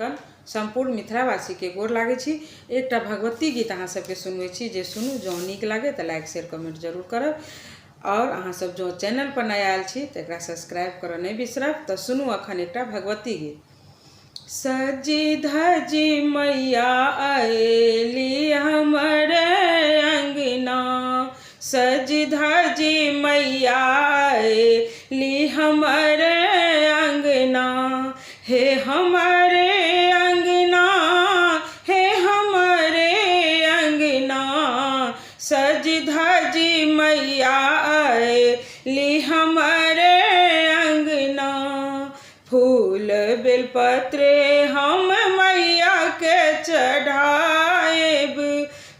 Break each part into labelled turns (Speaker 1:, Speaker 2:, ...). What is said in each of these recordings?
Speaker 1: कर्ण सम्पूर्ण मिथिलावासीके गोर लागै छी। एकटा भगवती गीत अहाँ सबके सुनबै छी, जे सुनू, जँ नीक लागै तऽ लाइक शेयर कमेंट जरूर करब। आओर अहाँ सब जँ चैनल पर नया आयल छी तऽ एकरा सब्सक्राइब करऽ नहि बिसरब। तऽ सुनू अखन एकटा भगवती गीत। सजी धजी मैया अयली हमर अंगना, सजी धजी मैया अयली हमर अंगना, हे हमर अंगना, हे हमर अंगना, सजी धजी मैया अयली हमर अंगना। फूल बेलपत्रे हम मैया के चढ़ाएब,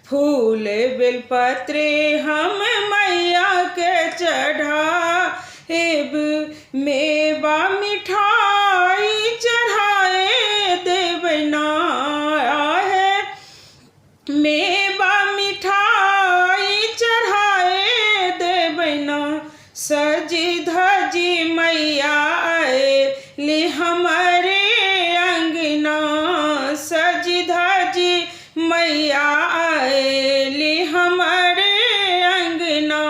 Speaker 1: फूल बेलपत्रे हम मैया के चढ़ाएब, मेवा मिठाई चढ़ाए देब ना है, मेवा मिठाई चढ़ाए देबै ना। सजी धजी मैया अयली हमरे अंगना, सजी धजी मैया अयली हमरे अंगना।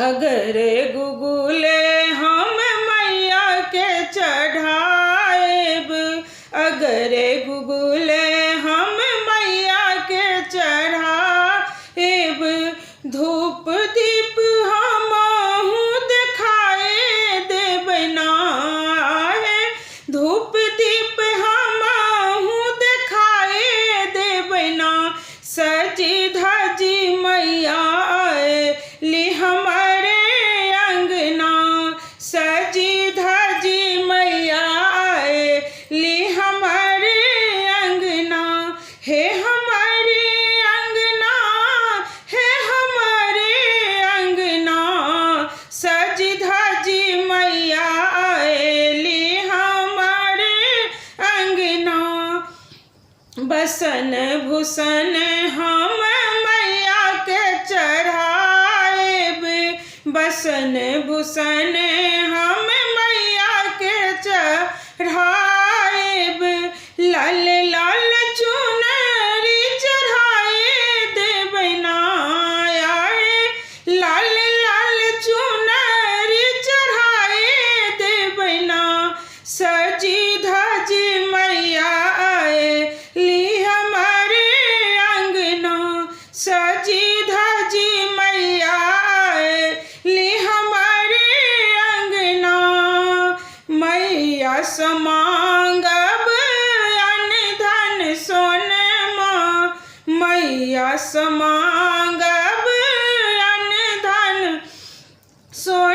Speaker 1: अगर गुगुले हम मैया के चढ़ाएब, अगर गुगुले हम मैया के चढ़ाएब, धूप दीप हमहूँ देखाए देबै ना हे, धूप दीप हमहूँ देखाए देबै ना। सजी धजी मैया अयली हमरे अंगना, सजी धजी मैया अयली हमरे अंगना, हे हमरे अंगना, हे हमरे अंगना, सजी धजी मैया अयली हमरे अंगना। बसन भूषण हम मैया के चढ़ाएब, बसन भूषण हम मैया के चढ़ाएब, लाल लाल चुनरी चढ़ाए देबै ना आए, लाल लाल चुनरी चढ़ाए देबै ना। सजी धजी मैया अयली हमरे अंगना, सजी धजी मैया अयली हमरे अंगना। मैया समांगब अन धन सोनमा, मैया समांगब अन धन सोनमा।